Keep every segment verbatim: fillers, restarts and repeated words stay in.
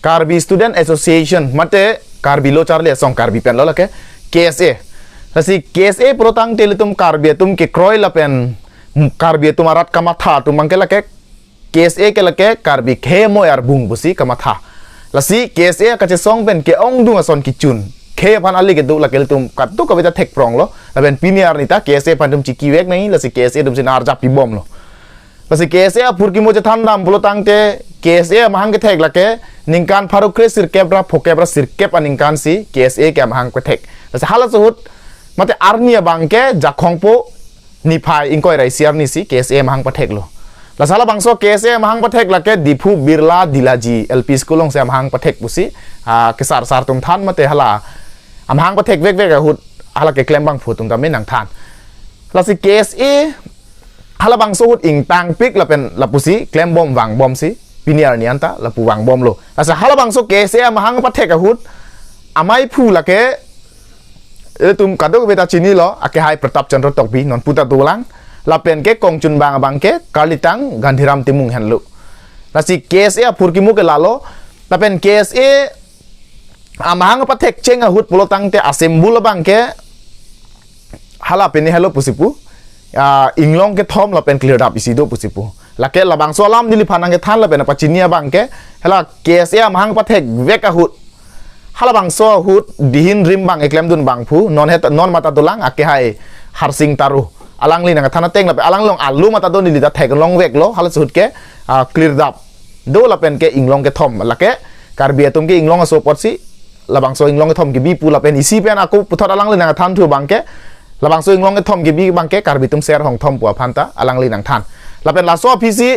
Karbi Student Association, mate Karbi Lo Charli Asong, Karbi pen lo lake, K S A. Lasi K S A pulotangte ilitum Karbi atum kekroi lapen Karbi atum arat kamatha atum abangke lake, K S A ke lake Karbi khei amoi arbung pusi kamatha. Lasi K S A kachesong pen ke-ongdung ason kechun, khei aphan ale kedo lake ilitum kadokave ta thekprong lo. Lapen pini arni ta K S A aphan itum chikivek nangji, lasi K S A atum si nang-arjap pibom lo. Lasi K S A aphurkimo chethandam pulotangte, K S A amahang kethek lake ningkan pharo kre sirkep ra phokep ra sirkep aningkan si K S A ke amahang kethek. Lasi halaso ahut mate arni abangke Jakhong po niphai ingkoi ra isi arni si K S A amahang pathek lo. Lasi halabangso K S A amahang pathek lake Diphu Birla Dilaji L P School along si amahang pathek pusi, ah, kesar sar atum than mate hala amahang pathekvekvek ahut hala keklem abangphu atum tame nangthan. Lasi K S A halabangso ahut ingtangpik lapen lapusi klembom vangbom si pini arni anta lapu vangbom lo. Lasi halabangso K S A amahang pathek ahut amaiphu lake ilitum kadokave ta chinilo, akehai Pratap Chandra Tokbi, non puta dolang, lapen ke kongchunbang abangke Karlitang Gandhiram Timung henlo. Lasi K S A aphurkimo ke lalo, lapen K S A amahang pathekcheng ahut pulotangte a-symbol abangke hala pini helo pusi pu, ah, inglong kethom lapen klirdap isi do pusi pu. Lake labangso alam neliphan nangkethan lapen pachini abangke hala K S A amahang pathekvek ahut, halabangso ahut dihin rim abang keklemdun abangphu, non het, non mata dolang, akehai Harsing Taro, alangli nangkethan ateng lapen alanglong alu mata do neli ta theklongvek lo, halaso ahut ke, ah, klirdap do lapen ke inglong kethom, lake Karbi atum ke inglong aso apotsi labangso inglong kethom kebi pu lapen isi pen ako puthot alangli nangthan thu abangke, labangso inglong kethom kebi abangke Karbi atum ser hongthom pu aphan ta alangli nangthan. Lapen laso aphisi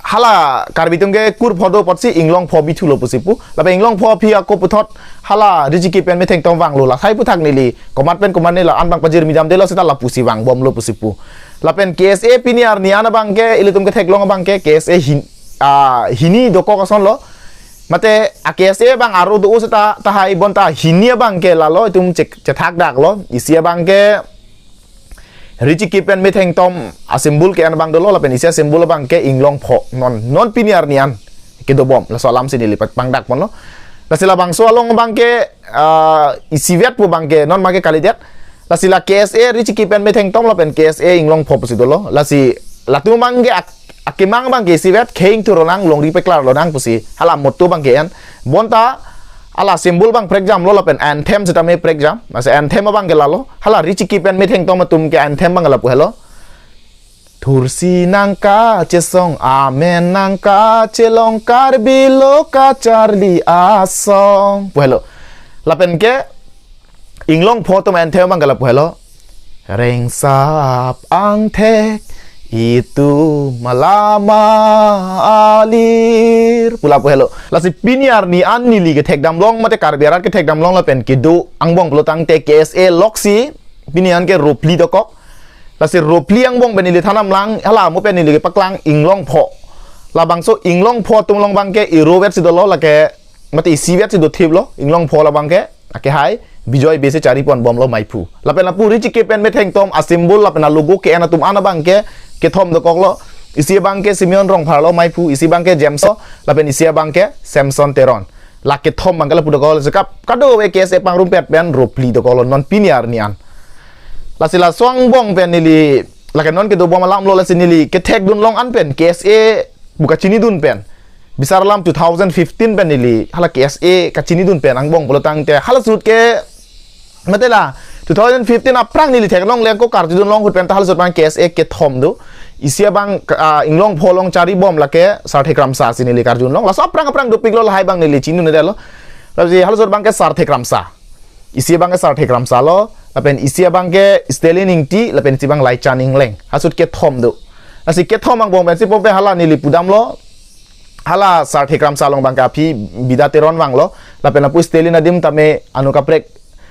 hala Karbi atum ke kur pho do apotsi inglong pho bithulo pusi pu. Lapen inglong pho aphi ako puthot hala Richiki pen Methengtom vanglo, lahai aphuthak neli komat pen komat neli an abang pajirmi damdelo seta lapusi vangbomlo pusi pu. Lapen K S A pini arni an abangke ilitum ketheklong abangke K S A hin, ah, hini dokok ason lo. Mate a-K S A abang aro do seta tahai bonta hini abangke lalo itum chek, chethakdak lo. Isi abangke Richiki pen Methengtom a-symbol ke-en abang dolo lapen isi a-symbol abangke inglong pho, non, non pini arni an kedobom, laso alam si neli pangdak ponlo. Lasi labangso along abangke, ah, isivet pu abangke non make kalidet. Lasi la K S A Richiki pen Methengtom lapen K S A inglong pho pusi dolo. Lasi latum abangke ak-, akemang abangke isivet, khei ingthur lonang, longri peklar lonang pusi hala motto abangke en. Bonta hala symbol abang prekjamlo lapen anthem sitame prekjam. Masi anthem abangke lalo, hala Richiki pen Methengtom atum ke anthem abang lapu helo. Thursi nangkachesong, amen nangkachelong, Karbi Lo Kacharli Asong pu helo. Lapen ke inglong pho atum anthem abangke lapu helo. Rengsap angthek itum alama alir pu lapu helo. Lasi pini arni an neli kethekdamlong mate Karbi arat kethekdamlong lapen kedo angbong pulotangte K S A loksi pini an ke ro phli dokok. Lasi ro phli angbong pen neli thandamlang, hala mo pen neli kepaklang inglong pho. Labangso inglong pho atum along abangke irovet si dolo lake, mate isivet si dothiplo, inglong pho labangke, akehai Bijoy Bey si chari ponbomlo maiphu. Lapen lapu Richiki pen Methengtom a-symbol lapen a-logo ke-en atum an abangke kethom dokoklo. Isi abangke Simeon Rongphar lo maiphu, isi abangke James lo, lapen isi abangke Samson Teron. La kethom abangke lapu dokoklo, sekap kadokave K S A pangrumpet pen ro phli dokoklo non pini arni an. Lasi laso angbong pen neli, lake non kedobom alamlo, lasi neli kethekdunlong an pen K S A pu kachinidun pen. Bisar alam two thousand fifteen pen neli hala K S A kachinidun pen angbong pulotangte halaso ahut ke, mate la two thousand fifteen aphrang neli theklongle ako karjudunlong ahut pen ta halaso ahut abang K S A kethom do. Isi abang, ah, inglong pho along charibom lake Sarthe Kramsa si neli karjudunlong. Laso aphrang aphrang dopiklo, lahai abang neli chinidundelo. Lapen halaso ahut abangke Sarthe Kramsa. Isi abangke Sarthe Kramsa lo, lapen isi abangke Stalin Ingti, lapen isi abang Laichan Ingleng. Halaso ahut kethom do. Lasi kethom angbong pensi pope hala neli pudamlo. Hala Sarthe Kramsa along abangke aphi Bida Teron vanglo. Lapen lapu Stalin adim tame anu kaprek.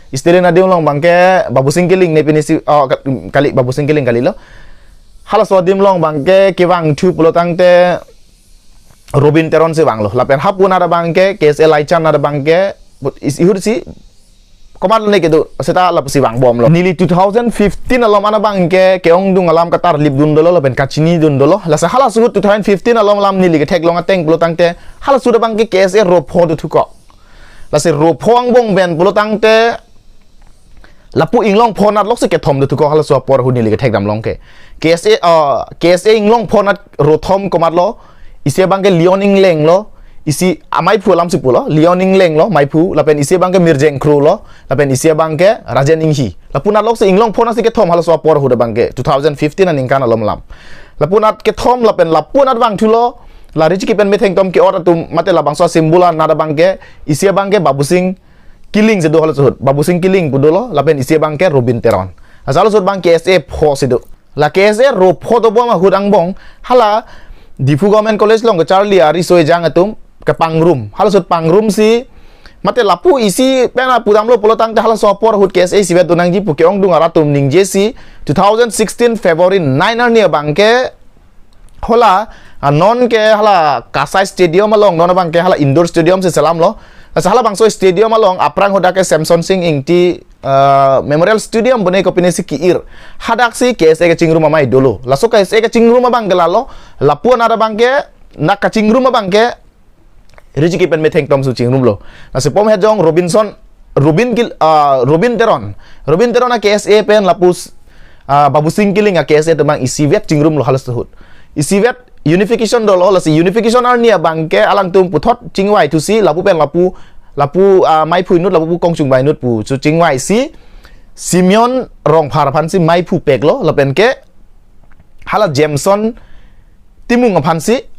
Stalin adim along abangke Babusing Killing ne pini si, oh, ka-, kali Babusing Killing kalilo. Halaso adim along abangke kevangthu pulotangte Robin Teron si vanglo. Lapen hapu anat abangke K S A Laichan anat abangke, but is ihur si komatlo ne kedo, seta lapusi vangbomlo. Neli two thousand fifteen alom an abangke ke-ongdung alam katarlipdun dolo lapen kachinidun dolo. Lasi halaso ahut two thousand fifteen alom alam neli ketheklong ateng pulo tangte halaso ahut abangke K S A ro pho do thuko. Lasi ro pho angbong pen pulo tangte lapu Inglongpho anat loksi kethom do thuko halaso apor ahut neli kethekdam longke. K S A, ah, K S A Inglongpho anat ro thom komatlo, isi abangke Leon Ingleng lo, isi amaiphu alamsi pulo, Leon Ingleng lo, maiphu, lapen isi abangke Mirjeng Kro lo, lapen isi abangke Rajen Inghi. Lapu anat loksi Inglongpho anatsi kethom halaso apor ahut abangke, two thousand fifteen aningkan alom alam. Lapu anat kethom lapen lapu anat vangthulo, la Richikipen Methengtom ke-ot atum mate labangso a-symbol anat abangke, isi abangke Babusing Killing si do halaso ahut. Babusing Killing pu dolo, lapen isi abangke Robin Teron. Lasi halaso ahut abang K S A pho si do. La K S A ro pho dobom ahut angbong, hala Diphu Government College along kacharli ariso ejang atum kepangrum. Halaso ahut pangrumsi, mate lapu isi pen apudamlo pulo tangte halaso apor ahut K S A isivet donangji pu ke-ongdung arat atum ningjesi, two thousand sixteen February nine arni abangke, hala, ah, non ke hala Kasai Stadium along, non abangke hala indoor stadium si selamlo. Lasi halabangso stadium along aphrang hadak ke Semson Sing Ingti, ah, Memorial Stadium bone kopine si ki-ir. Hadaksi K S A kachingrum amei dolo. Laso K S A kachingrum abangke lalo, lapu anat abangke, nak kachingrum abangke, Richikipen Methengtom si chingrumlo. Lasi pom het jong Robinson, Robin Kil-, ah, Robin Teron. Robin Teron a-K S A pen lapu s-, ah, Babusing Killing a-K S A atum abang isivet chingrumlo halaso ahut. Isivet unification dolo, lasi unification arni abangke alangtum puthot chingvai thusi, lapu pen lapu, lapu, ah, maiphu inut, lapu kongchung bai inut pu. So chingvaisi Simeon Rongphar aphansi maiphu peklo, lapen ke hala Jameson Timung aphansi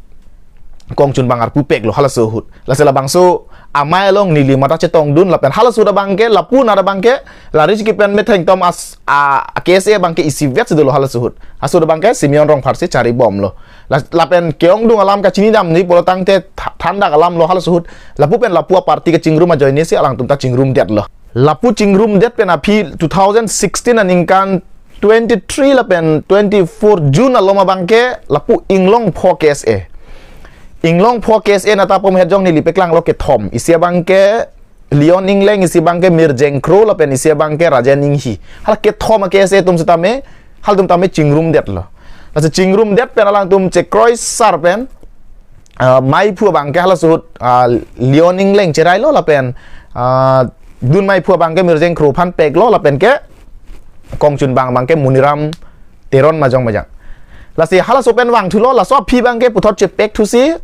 kongchun bang arpu peklo halaso ahut. Lasi labangso amei along neli mata chetongdun lapen halaso ahut abangke lapu anat abangke la Richikipen Methengtom as-, a, K S A abangke isivet si dolo halaso ahut. Halaso ahut abangke Simeon Rongphar si charibomlo. Las-, lapen ke-ongdung alam kachinidamji pulo tangte tha-, thandak alamlo halaso ahut. Lapu pen lapu a-party kachingrum ajoinesi alangtum ta chingrumdetlo. Lapu chingrumdet pen aphi two thousand sixteen aningkan twenty-three lapen twenty-four June alom abangke lapu Inglongpho K S A. Inglongpho K S A anat apom het jong neli paklanglo kethom. Isi abangke Leon Ingleng, isi abangke Mirjeng Kro lapen isi abangke Rajen Inghi. Hala kethom a-K S A atum setame, halatum tame chingrumdetlo. Lasi chingrumdet pen alangtum chekroi sar pen, ah, maiphu abangke halaso ahut, ah, Leon Ingleng cherailo lapen, ah, dun maiphu abangke Mirjeng Kro aphan peklo lapen ke kongchun bang abangke Muniram Teron majong majang. Lasi halaso pen vangthulo, laso aphi abangke puthot chepek thusi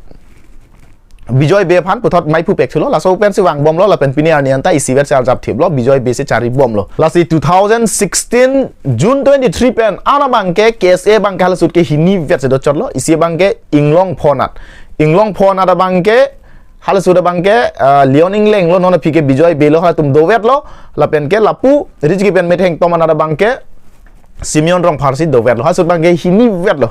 Bijoy Bey aphan puthot maiphu pekthulo, laso pensi vangbomlo lapen pini arni anta isivet si arjap thiplo, Bijoy Bey si charibomlo. Lasi two thousand sixteen June twenty-three pen an abangke K S A abangke halaso ahut ke hinivet si dochotlo, isi abangke Inglongpho anat. Inglongpho anat abangke, halaso ahut abangke, ah, Leon Ingleng lo, non aphi ke Bijoy Bey lo, halatum dovetlo, lapen ke lapu Richikipen Methengtom anat abangke Simeon Rongphar si dovetlo, halaso ahut abangke hinivetlo.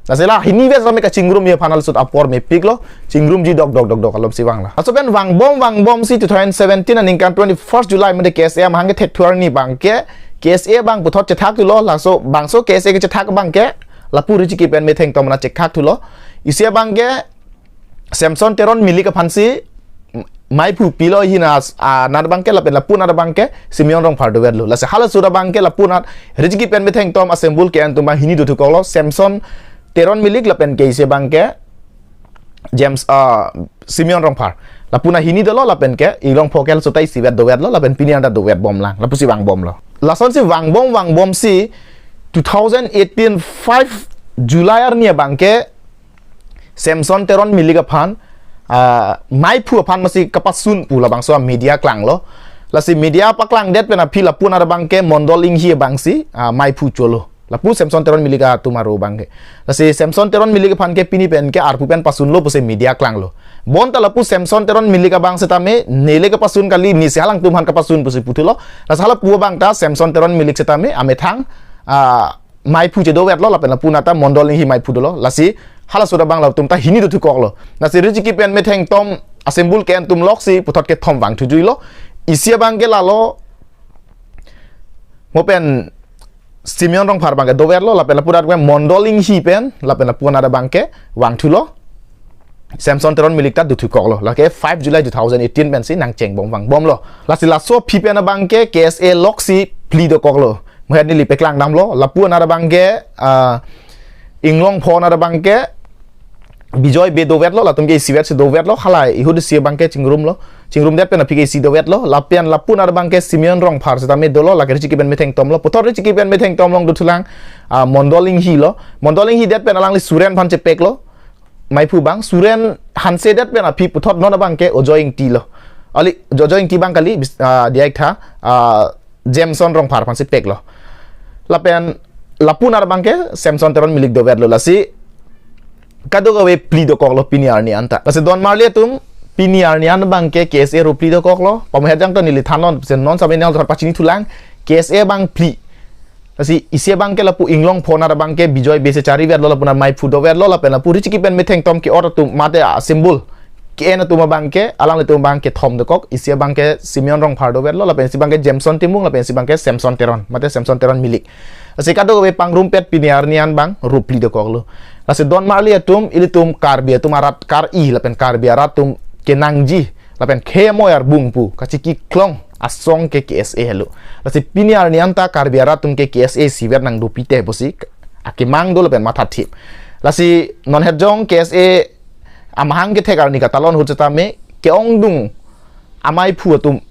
Lasi la hinivet setame kachingrumji aphan halaso ahut apor mepiklo, chingrumji dokdok dokdok alomsi vanglo. Laso pen vangbom vangbomsi two thousand seventeen aningkan twenty-first July mate K S A amahang kethek thu arni abangke, K S A abang puthot chethakthulo, laso bangso K S A kechethak abangke, lapu Richikipen Methengtom anat chethakthulo. Isi abangke Semson Teron Milik aphansi maiphu pilo, hini as-, anat abangke lapen lapu anat abangke Simeon Rongphar dovetlo. Lasi halaso ahut abangke lapu anat Richikipen Methengtom a-symbol ke-en atum abang hini dothukoklo, Semson Teron Milik lapen ke isi abangke James, ah, Simeon Rongphar. Lapu anat hini dolo lapen ke Inglongpho ke halaso ahut ta isivet dovetlo lapen pini anta dovetbomlang, lapusi vangbomlo. Lasonsi vangbom vangbomsi two thousand eighteen five July arni abangke Semson Teron Milik aphan, ah, maiphu aphan masi kapasun pu labangso media klanglo. Lasi media paklangdet pen aphi lapu anat abangke Mondol Inghi abangsi, ah, maiphu cholo. Lapu Semson Teron Milik atum aro abangke. Lasi Semson Teron Milik aphan ke pini pen ke arpu pen pasunlo pusi media klanglo. Bonta lapu Semson Teron Milik abang setame neli kapasun kali, nesi alangtum aphan kapasun pusi puthulo. Lasi halapu abang ta Semson Teron Milik setame amethang, ah, maiphu chedovetlo lapen lapu anat ta Mondol Inghi maiphu dolo. Lasi halaso ahut abang latum ta hini dothukoklo. Lasi Richikipen Methengtom a-symbol ke-en atum loksi puthot kethom vangthujuilo. Isi abangke lalo mo pen Simeon Rongphar abangke dovetlo lapen lapu anat abang Mondol Inghi pen lapen lapu anat abangke vangthulo. Samson Teron Milik ta dothu koklo. Lake five July two thousand eighteen pensi nangchengbom vangbomlo. Lasi laso aphi pen abangke K S A loksi phli dokoklo. Mohet neli peklang damlo. Lapu anat abangke, ah, Inglongpho anat abangke Bijoy Bey dovetlo, latum ke isivet si dovetlo, halai ihut isi abangke chingrumlo. Chingrumdet pen aphi ke isi dovetlo, lapen lapu anat abangke Simeon Rongphar sitame dolo, lake Richiki pen methengtomlo, puthot Richiki pen methengtom along dothulang, ah, Mondol Inghi lo. Mondol Inghi det pen alangli Suren aphan chepeklo. Maiphu abang, Suren Hanse det pen aphi puthot non abangke Ojoy Ingti lo. Ali, Ojoy Ingti abang kali, bis-, ah, diak tha, ah, Jameson Rongphar aphansi peklo. Lapen lapu anat abangke Samson Teron Milik dovetlo, lasi kadokave phli dokoklo pini arni anta. Lasi don marli atum, pini arni an abangke K S A ro phli dokoklo. Pamohet jang to neli thanlon, sen non sabe nel thor pachini thulang, K S A abang phli. Lasi isi abangke lapu Inglongpho anat abangke Bijoy Bey si charivetlo, lapu anat Maiphu dovetlo, lapen lapu Richiki pen methengtom ke-ot atum mate a-symbol ke-en atum abangke, alanglitum abangke thom dokok, isi abangke Simeon Rongphar dovetlo, lapen isi abangke Jameson Timung, lapen isi abangke Samson Teron, mate Samson Teron Milik. Lasi kadokave pangrumpet pini arni an abang ro phli dokoklo. Lasi don marli atum, ilitum Karbi atum arat kar-i, lapen Karbi arat atum kenangji, lapen khei amoi arbung pu kachekikklong asong ke K S A helo. Lasi pini arni anta Karbi arat atum ke K S A isivet nangdopite pusi akemang do lapen mathathip. Lasi non het jong K S A amahang kethek arni katalon ahut sitame ke-ongdung amaiphu atum,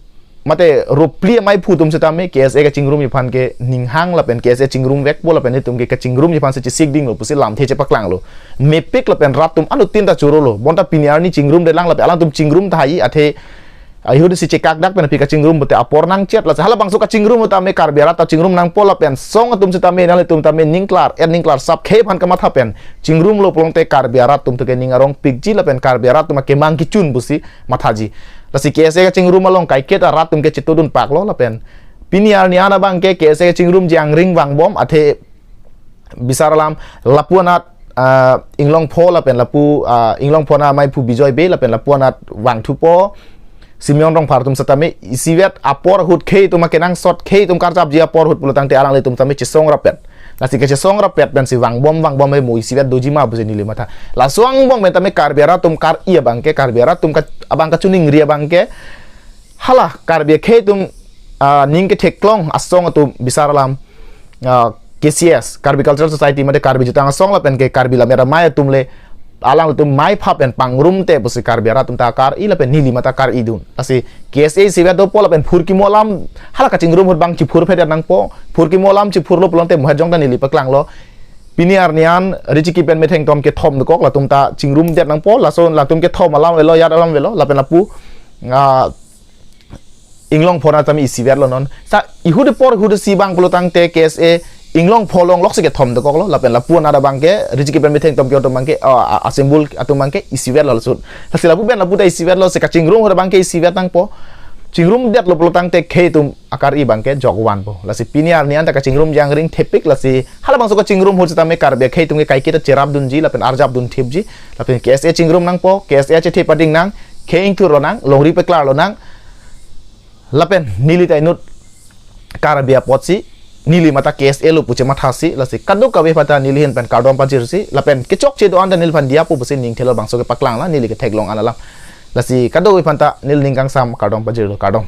mate ro phli amaiphu atum sitame K S A kachingrum aphan ke ninghang lapen K S A chingrumvekpo lapen itum ke kachingrum aphansi chesik dinglo pusi lamthe chepaklanglo. Mepik lapen rat atum anuttin ta chorolo. Bonta pini arni chingrumdelang lapen alangtum chingrum tahai, athe, ah, ihut isi chekakdak pen aphi kachingrum pute apor nangchet, lasi halabangso kachingrum sitame Karbi arat ta chingrum nangpo lapen song atum sitame nanglitum tame ningklar, et ningklar sap khei aphan kamatha pen chingrumlo pulote Karbi arat atum to ke ning arongpikji lapen Karbi arat atum akemang kechun pusi mathaji. Lasi K S A kachingrum along kaiketa rat atum ke chetudun paklo lapen pini arni an abangke K S A kachingrumji angring vangbom, athe bisar alam lapu anat, ah, Inglongpho lapen lapu, ah, Inglongpho anat amaiphu Bijoy Bey lapen lapu anat vangthupo Simeon Rongphar atum sitame isivet apor ahut, khei atum akenangsot, khei atum karjapji apor ahut pulotangte alanglitum tame chesong rapet. Lasi kachesong rapet pensi vangbom vangbom he mo isivet doji ma pusi neli matha. Laso angbong pen tame Karbi arat atum kar-i abangke, Karbi arat atum ka-, abang kachiningri abangke, hala Karbi akhei atum, ah, ning ketheklong asong atum, bisar alam, ah, K C S, Karbi Cultural Society, mate Karbi Jutang Asong lapen ke Karbi Lammet Amei atum le, alangtum maipha pen pangrumte pusi Karbi arat atum ta kar-i lapen neli mata kar-idun. Lasi K S A isivet dopo lapen phurkimo alam, hala kachingrum ahut abang chiphurphedet nangpo, phurkimo alam chiphurlo pulote mohet jong ta neli paklanglo. Pini arni an Richiki pen methengtom kethom dokok, latum ta chingrumdet nangpo, laso latum kethom alam avelo, ajat alam avelo, lapen lapu, ah, Inglongpho anat tame isivetlo non. Sa ihut apor ihut isi abang pulotangte K S A Inglongpho along loksi kethom dokoklo, lapen lapu anat abangke Richiki pen methengtom ke-ot atum abangke, ah, a-, a-symbol atum abangke isivetlo lasut. Lasi lapu pen lapu ta isivetlo, si kachingrum ahut abangke isivet nangpo. Chingrumdetlo pulotangte khei atum akar-i abangke jokvanpo. Lasi pini arni anta kachingrumji angring thepik, lasi halabangso kachingrum ahut sitame Karbi akhei atum ke kaiketa cherapdunji lapen arjapdun thipji. Lapen K S A chingrum nangpo, K S A chethe pading nang, khei ingthurlo nang, longri peklarlo nang. Lapen neli ta inut Karbi apotsi, neli mata K S A lo pu chemathasi, lasi kadokave aphanta neli ahin pen kardom pajirsi, lapen kechokche do-an ta neliphan diyapo pusi ning thelo, bangso kepaklanglo neli ketheklong an alam. Lasi kadokave aphanta neli ning kangsam kardom pajirlo, kardom.